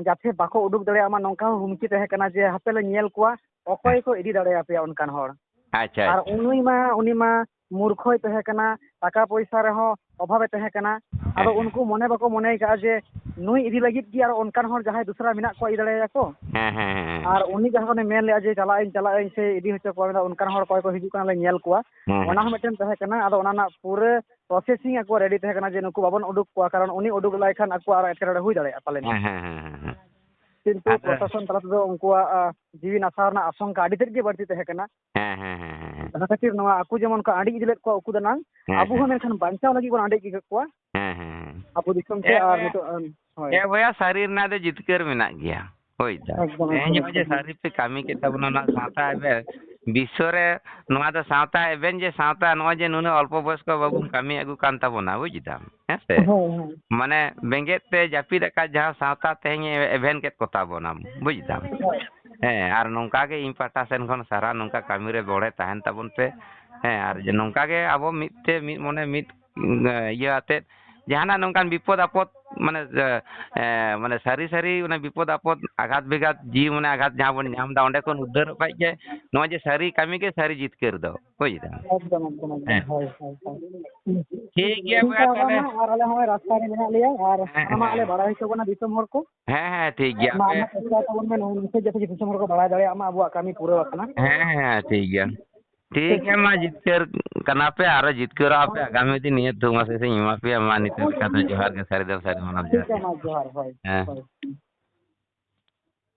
ᱡᱟᱛᱮ ᱵᱟᱠᱚ ᱩᱰᱩᱠ ᱫᱟᱲᱮᱭᱟᱜ ᱢᱟ, ᱱᱚᱝᱠᱟ ᱦᱚᱸ ᱦᱩᱢᱠᱤ ᱛᱟᱦᱮᱸ ᱠᱟᱱᱟ ᱡᱮ ᱦᱟᱯᱮ ᱞᱮ ᱧᱮᱞ ᱠᱚᱣᱟ ᱚᱠᱚᱭ ᱦᱮᱸ᱾ ᱠᱚ ᱤᱫᱤ ᱫᱟᱲᱮᱭᱟᱯᱮᱭᱟ ᱚᱱᱠᱟᱱ ᱦᱚᱲ᱾ ᱟᱪᱪᱷᱟ, ᱟᱨ ᱟᱪᱪᱷᱟ᱾ ᱩᱱᱤ ᱢᱟ, ᱩᱱᱤ ᱢᱟ ᱢᱩᱨᱠᱷᱚᱭ ᱛᱟᱦᱮᱸ ᱠᱟᱱᱟ, ᱴᱟᱠᱟ ᱯᱚᱭᱥᱟ ᱨᱮᱦᱚᱸ ᱚᱵᱷᱟᱵᱮ ᱛᱟᱦᱮᱸ ᱠᱟᱱᱟ᱾ ᱦᱮᱸ, ᱟᱫᱚ ᱦᱮᱸ᱾ ᱩᱱᱠᱩ ᱢᱚᱱᱮ ᱵᱟᱠᱚ ᱢᱚᱱᱮ ᱠᱟᱜᱼᱟ ᱡᱮ ᱱᱩᱭ ᱤᱫᱤ ᱞᱟᱹᱜᱤᱫ ᱜᱮ ᱟᱨᱚ ᱚᱱᱠᱟᱱ ᱦᱚᱲ ᱡᱟᱦᱟᱸᱭ ᱫᱚᱥᱨᱟ ᱢᱮᱱᱟᱜ ᱠᱚᱣᱟ ᱤᱫᱤ ᱫᱟᱲᱮᱭᱟᱭᱟ ᱠᱚ᱾ ᱦᱮᱸ, ᱦᱮᱸ, ᱦᱮᱸ, ᱦᱮᱸ᱾ ᱟᱨ ᱩᱱᱤ ᱡᱟᱦᱟᱸ ᱠᱷᱚᱱᱮ ᱢᱮᱱ ᱞᱮᱜᱼᱟ ᱡᱮ ᱪᱟᱞᱟᱜ ᱟᱹᱧ, ᱪᱟᱞᱟᱜ ᱟᱹᱧ, ᱥᱮ ᱤᱫᱤ ᱦᱚᱪᱚ ᱠᱚᱣᱟ, ᱢᱮᱱᱫᱟ ᱚᱱᱠᱟᱱ ᱦᱚᱲ ᱚᱠᱚᱭ ᱠᱚ ᱦᱤᱡᱩᱜ ᱠᱟᱱᱟ ᱞᱮ ᱧᱮᱞ ᱠᱚᱣᱟ᱾ ᱦᱮᱸ, ᱚᱱᱟ ᱦᱮᱸ᱾ ᱦᱚᱸ ᱢᱤᱫᱴᱮᱱ ᱛᱟᱦᱮᱸ ᱠᱟᱱᱟ᱾ ᱟᱫᱚ ᱚᱱᱟ ᱨᱮᱱᱟᱜ ᱯᱩᱨᱟᱹ ᱯᱨᱚᱥᱮᱥᱤᱝ ᱟᱠᱚ ᱨᱮᱰᱤ ᱛᱟᱦᱮᱸ ᱠᱟᱱᱟ ᱡᱮ ᱱᱩᱠᱩ ᱵᱟᱵᱚᱱ ᱩᱰᱩᱠ ᱠᱚᱣᱟ, ᱠᱟᱨᱚᱱ ᱩᱱᱤ ᱩᱰᱩᱠ ᱞᱮᱠᱷᱟᱱ ᱟᱠᱚ ᱟᱨᱚ ᱮᱴᱠᱮᱴᱚᱬᱮ ᱦᱩᱭ ᱫᱟᱲᱮᱭᱟᱜᱼᱟ ᱯᱟᱞᱮᱱ᱾ ᱦᱮᱸ, ᱦᱮᱸ, ᱦᱮᱸ, ᱦᱮᱸ, ᱦᱮᱸ᱾ ᱠᱤᱱᱛᱩ ᱟᱫᱚ ᱯᱨᱚᱥᱟᱥᱚᱱ ᱛᱟᱞᱟ ᱛᱮᱫᱚ ᱩᱱᱠᱩᱣᱟᱜ, ᱟ, ᱡᱤᱣᱤ ᱱᱟᱥᱟᱣ ᱨᱮᱱᱟᱜ ᱟᱥᱚᱝᱠᱟ ᱟᱹᱰᱤ ᱛᱮᱫ ᱜᱮ ᱵᱟᱹᱲᱛᱤ ᱛᱟᱦᱮᱸ ᱠᱟᱱᱟ᱾ ᱦᱮᱸ, ᱦᱮᱸ, ᱦᱮᱸ, ᱦᱮᱸ, ᱦᱮᱸ᱾ ᱚᱱᱟ ᱠᱷᱟᱹᱛᱤᱨ ᱱᱚᱣᱟ ᱟᱠᱚ ᱡᱮᱢᱚᱱ ᱠᱚ ᱟᱸᱰᱤ ᱤᱫᱤ ᱞᱮᱫ ᱠᱚᱣᱟ ᱩᱠᱩ ᱫᱟᱱᱟᱝ, ᱦᱮᱸ, ᱟᱵᱚ ᱦᱮᱸ᱾ ᱦᱚᱸ ᱢᱮᱱᱠᱷᱟᱱ ᱵᱟᱧᱪᱟᱣ ᱞᱟᱹᱜᱤᱫ ᱵᱚᱱ ᱟᱸᱰᱤ ᱤᱫᱤ ᱠᱮᱫ ᱠᱚᱣᱟ᱾ ᱦᱮᱸ, ᱦᱮᱸ, ᱦᱮᱸ᱾ ᱟᱵᱚ ᱫᱤᱥᱚᱢ ᱛᱮ ᱦᱮᱸ, ᱟᱨ ᱵᱚᱭᱦᱟ᱾ ᱱᱤᱛᱚᱜ, ᱟᱢ, ᱦᱳᱭ᱾ ᱦᱮᱸ, ᱵᱚᱭᱦᱟ, ᱥᱟᱹᱨᱤ ᱨᱮᱱᱟᱜ ᱫᱚ ᱡᱤᱛᱠᱟᱹᱨ ᱢᱮᱱᱟᱜ ᱜᱮᱭᱟ᱾ ᱦᱳᱭ ᱫᱟ᱾ ᱮᱠᱫᱚᱢ, ᱛᱮᱦᱮᱧ ᱮᱠᱫᱚᱢ, ᱱᱚᱜᱼᱚᱭ ᱡᱮ ᱮᱠᱫᱚᱢ᱾ ᱥᱟᱹᱨᱤ ᱯᱮ ᱠᱟᱹᱢᱤ ᱠᱮᱫ ᱛᱟᱵᱚᱱᱟ, ᱱᱚᱣᱟ ᱥᱟᱶᱛᱟ ᱮᱵᱷᱮᱱ, ᱵᱤᱥᱥᱚ ᱨᱮ ᱱᱚᱣᱟ ᱫᱚ ᱥᱟᱶᱛᱟ ᱮᱵᱷᱮᱱ ᱡᱮ ᱥᱟᱶᱛᱟ, ᱱᱚᱜᱼᱚᱭ ᱡᱮ ᱱᱩᱱᱟᱹᱜ ᱚᱞᱯᱚ ᱵᱚᱭᱚᱥ ᱠᱚ ᱵᱟᱵᱚᱱ ᱠᱟᱹᱢᱤ ᱟᱹᱜᱩ ᱠᱟᱱ ᱛᱟᱵᱚᱱᱟ, ᱵᱩᱡᱽ ᱫᱟᱢ, ᱦᱮᱸ ᱥᱮ? ᱦᱳᱭ, ᱦᱳᱭ᱾ ᱢᱟᱱᱮ ᱵᱮᱸᱜᱮᱫ ᱛᱮ ᱡᱟᱹᱯᱤᱫ ᱟᱠᱟᱫ ᱡᱟᱦᱟᱸ ᱥᱟᱶᱛᱟ ᱛᱮᱦᱮᱧ ᱮ ᱮᱵᱷᱮᱱ ᱠᱮᱫ ᱠᱚᱛᱟ ᱵᱚᱱᱟᱢ, ᱵᱩᱡᱽ ᱫᱟᱢ? ᱦᱳᱭ᱾ ᱦᱮᱸ, ᱟᱨ ᱱᱚᱝᱠᱟ ᱜᱮ ᱤᱧ ᱯᱟᱦᱴᱟ ᱥᱮᱱ ᱠᱷᱚᱱ ᱥᱟᱨᱦᱟᱣ, ᱱᱚᱝᱠᱟ ᱠᱟᱹᱢᱤ ᱨᱮ ᱵᱚᱲᱦᱮ ᱛᱟᱦᱮᱱ ᱛᱟᱵᱚᱱ ᱯᱮ᱾ ᱦᱮᱸ, ᱟᱨ ᱡᱮ ᱱᱚᱝᱠᱟ ᱜᱮ ᱟᱵᱚ ᱢᱤᱫ ᱛᱮ ᱢᱤᱫ ᱢᱚᱱᱮ ᱢᱤᱫ, ᱤᱭᱟᱹ ᱟᱛᱮᱫ ᱡᱟᱦᱟᱱᱟᱜ ᱱᱚᱝᱠᱟᱱ ᱵᱤᱯᱚᱫ ᱟᱯᱚᱫ, ᱢᱟᱱᱮ, ᱮ, ᱮ, ᱢᱟᱱᱮ ᱥᱟᱹᱨᱤ ᱥᱟᱹᱨᱤ ᱚᱱᱟ ᱵᱤᱯᱚᱫ ᱟᱯᱚᱫ, ᱟᱜᱷᱟᱛ ᱵᱮᱜᱷᱟᱛ, ᱡᱤᱣᱤ ᱢᱟᱱᱮ ᱟᱜᱷᱟᱛ ᱡᱟᱦᱟᱸ ᱵᱚᱱ ᱧᱟᱢ ᱮᱫᱟ, ᱚᱸᱰᱮ ᱠᱷᱚᱱ ᱩᱫᱽᱫᱷᱟᱹᱨᱚᱜ ᱠᱷᱟᱡ ᱜᱮ ᱱᱚᱣᱟ ᱡᱮ ᱥᱟᱹᱨᱤ ᱠᱟᱹᱢᱤ ᱜᱮ ᱥᱟᱹᱨᱤ ᱡᱤᱛᱠᱟᱹᱨ ᱫᱚ, ᱵᱩᱡᱽ ᱫᱟᱢ? ᱮᱠᱫᱚᱢ, ᱮᱠᱫᱚᱢ, ᱮᱠᱫᱚᱢ᱾ ᱦᱮᱸ᱾ ᱦᱳᱭ, ᱦᱳᱭ, ᱦᱳᱭ᱾ ᱴᱷᱤᱠ ᱜᱮᱭᱟ, ᱴᱷᱤᱠ ᱵᱚᱭᱦᱟ, ᱜᱮᱭᱟ, ᱛᱟᱦᱚᱞᱮ᱾ ᱢᱟ, ᱟᱨ ᱟᱞᱮ ᱦᱚᱸ ᱨᱟᱥᱛᱟ ᱨᱮ ᱢᱮᱱᱟᱜ ᱞᱮᱭᱟ, ᱟᱨ ᱦᱮᱸ, ᱟᱢᱟᱜ ᱞᱮ ᱦᱮᱸ᱾ ᱵᱟᱲᱟᱭ ᱦᱚᱪᱚ ᱵᱚᱱᱟ ᱫᱤᱥᱚᱢ ᱦᱚᱲ ᱠᱚ᱾ ᱦᱮᱸ, ᱦᱮᱸ, ᱴᱷᱤᱠ ᱜᱮᱭᱟ᱾ ᱢᱟ, ᱟᱯᱮ ᱟᱢᱟᱜ ᱪᱮᱥᱴᱟᱭ ᱛᱟᱵᱚᱱ ᱢᱮ, ᱱᱚᱣᱟ message ᱡᱟᱛᱮ ᱫᱤᱥᱚᱢ ᱦᱚᱲ ᱠᱚ ᱵᱟᱲᱟᱭ ᱫᱟᱲᱮᱭᱟᱜ ᱢᱟ ᱟᱵᱚᱣᱟᱜ ᱠᱟᱹᱢᱤ ᱯᱩᱨᱟᱹᱣ ᱟᱠᱟᱱᱟ᱾ ᱦᱮᱸ, ᱦᱮᱸ, ᱴᱷᱤᱠ ᱜᱮᱭᱟ᱾ ᱴᱷᱤᱠ ᱴᱷᱤᱠ᱾ ᱜᱮᱭᱟ, ᱢᱟ, ᱡᱤᱛᱠᱟᱹᱨ ᱠᱟᱱᱟ ᱯᱮ, ᱟᱨᱚ ᱡᱤᱛᱠᱟᱹᱨᱚᱜᱼᱟ ᱯᱮ᱾ ᱟᱜᱟᱢᱤ ᱫᱤᱱ ᱱᱤᱭᱟᱹ ᱫᱷᱩᱢᱟᱥ ᱤᱧ ᱮᱢᱟ ᱯᱮᱭᱟ᱾ ᱢᱟ, ᱱᱤᱛᱚᱜ ᱞᱮᱠᱟ ᱫᱚ ᱡᱚᱦᱟᱨ ᱜᱮ, ᱥᱟᱹᱨᱤ ᱫᱚ ᱥᱟᱹᱨᱤ ᱢᱟᱱᱟᱣ ᱴᱷᱤᱠ ᱡᱚᱦᱟᱨ ᱜᱮᱭᱟ, ᱜᱮ᱾ ᱢᱟ, ᱡᱚᱦᱟᱨ, ᱦᱳᱭ, ᱦᱮᱸ᱾ ᱦᱳᱭ᱾